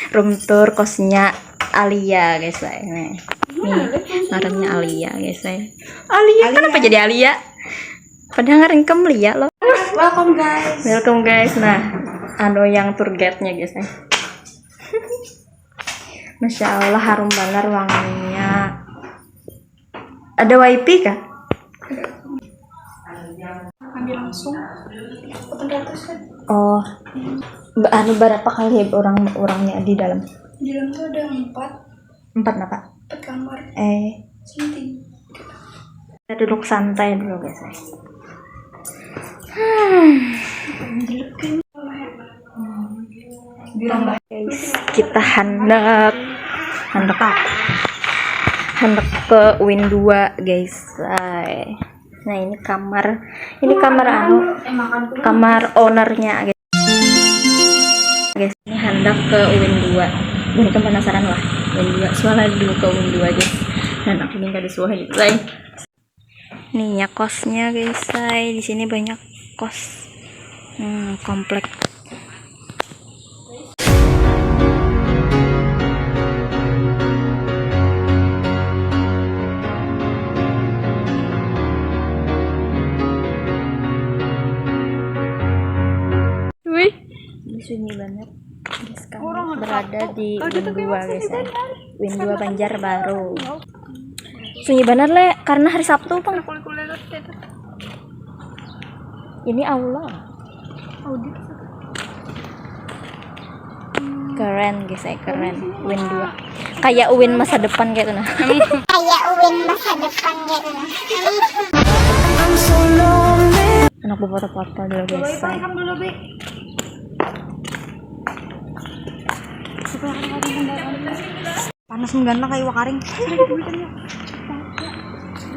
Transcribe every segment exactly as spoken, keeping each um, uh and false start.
Room tour kosnya Alia, guys, lah. Nih. Nih, ngarannya Alia, guys, lah. Alia, kenapa jadi Alia? Padahal ngaran ikam Lia loh. Welcome, guys. Welcome, guys. Nah, anu yang tour guide-nya, guys, lah. Masya Allah, harum banar wanginya. Ada wifi kah? Kami langsung delapan ratus kan? Oh. Ba- anu, berapa kali orang orangnya di dalam? Di dalam tuh ada empat. Empat apa? Empat kamar. Eh. Sini tiga. Kita duduk santai dulu, guys. Hmm. Guys, kita handak handak handak ke Win dua, guys. Ay. Nah, ini kamar, ini kamar anu, kamar ownernya, guys. Guys, ini handak ke Win dua. Bukan penasaran lah, Win dua. Suara dulu ke Win dua, guys. Dan aku minta disuahin, guys. Nih ya kosnya, guys, ay. Di sini banyak kos. Hmm, komplek. Wih. Ini sunyi banget. Guys, kami berada di Win dua, guys, ya. Win dua Banjarbaru. Sunyi banar, Le, karena hari Sabtu, pang. Ini aula. Keren, guys, ya, keren. Win dua. Kayak Win masa depan kayak tuh, nah. Kayak Win masa depan kayak tuh, nah. Anak befoto-foto dulu, guys. Coba, Pak, dulu, Bi. Panas menggana kayak iwak karing.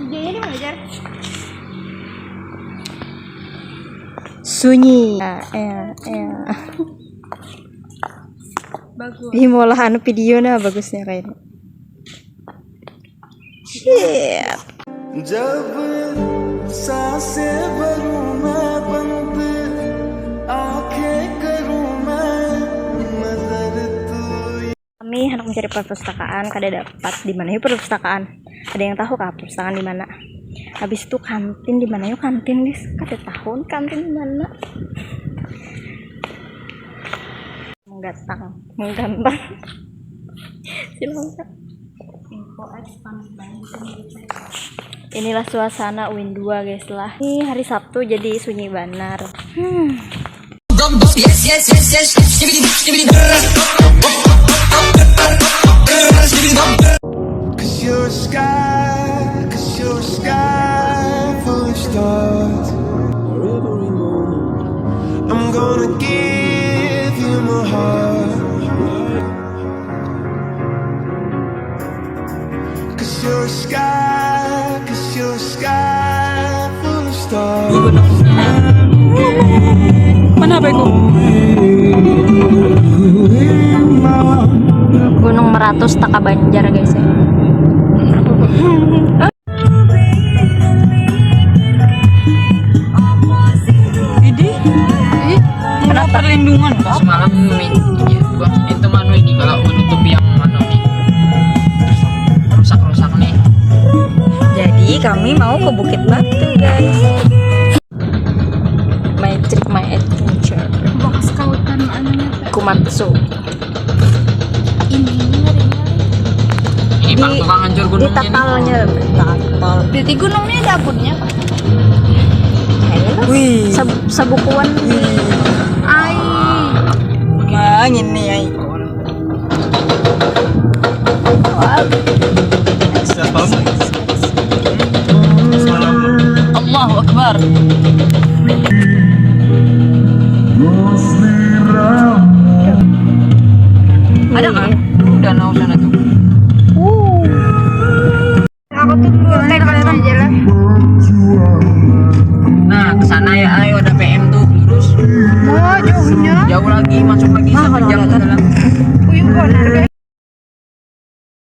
Dijanya di mana, Jar? Sunyi. Ya, ya, ya. Bagus. Ih, mau lah anu video nah bagusnya kayak ini. Shit. जब सांसें भरूं मैं बंद आंखें करूं मैं नजर तू Kami hendak mencari perpustakaan, kada dapat. Di mana yuk perpustakaan? Ada yang tahu kah perpustakaan di mana? Habis itu kantin di mana yuk kantin, guys? Kada tahu kantin di mana. Menggatang, menggantang. Silangka. Info X kami banyak di sini, guys. Inilah suasana Win dua, guys, lah. Ini hari Sabtu jadi sunyi banar. Hmm. Yes, yes, yes, yes. Skibidi, skibidi, brrr. Cause you're a sky, cause you're a sky full of stars. I'm gonna give you my heart. Cause you're a sky, cause you're a sky full of stars. Mana apa itu? Gunung Meratus taka Banjar, guys, ya. Ini, ini kenapa perlindungan, Pak? Semalam ini, iya, gua itu manu ini kalau menutup yang manu nih. Rusak-rusak nih. Jadi kami mau ke Bukit Batu, guys. My trip, my adventure. Bakas kautan anunya, Pak. Kumatsu. Ini ngeri-ngeri. Ini di, Pak tukang hancur gunungnya. Ditatalnya, tatal. Di, di gunungnya ada abunnya, Pak. Wih. Sab-, sabukuan. Wih. Ai. Mang ini ai. Siapa? Allahu Akbar. Ada kan? Danau sana tuh. Aku tuh dulu teh kalian aja lah. Nah, ke sana ya, ayo ada P M tuh, lurus. Oh, jauhnya. Jauh lagi, masuk lagi. Nah, satu jam ke dalam. Uyuh, benar, guys.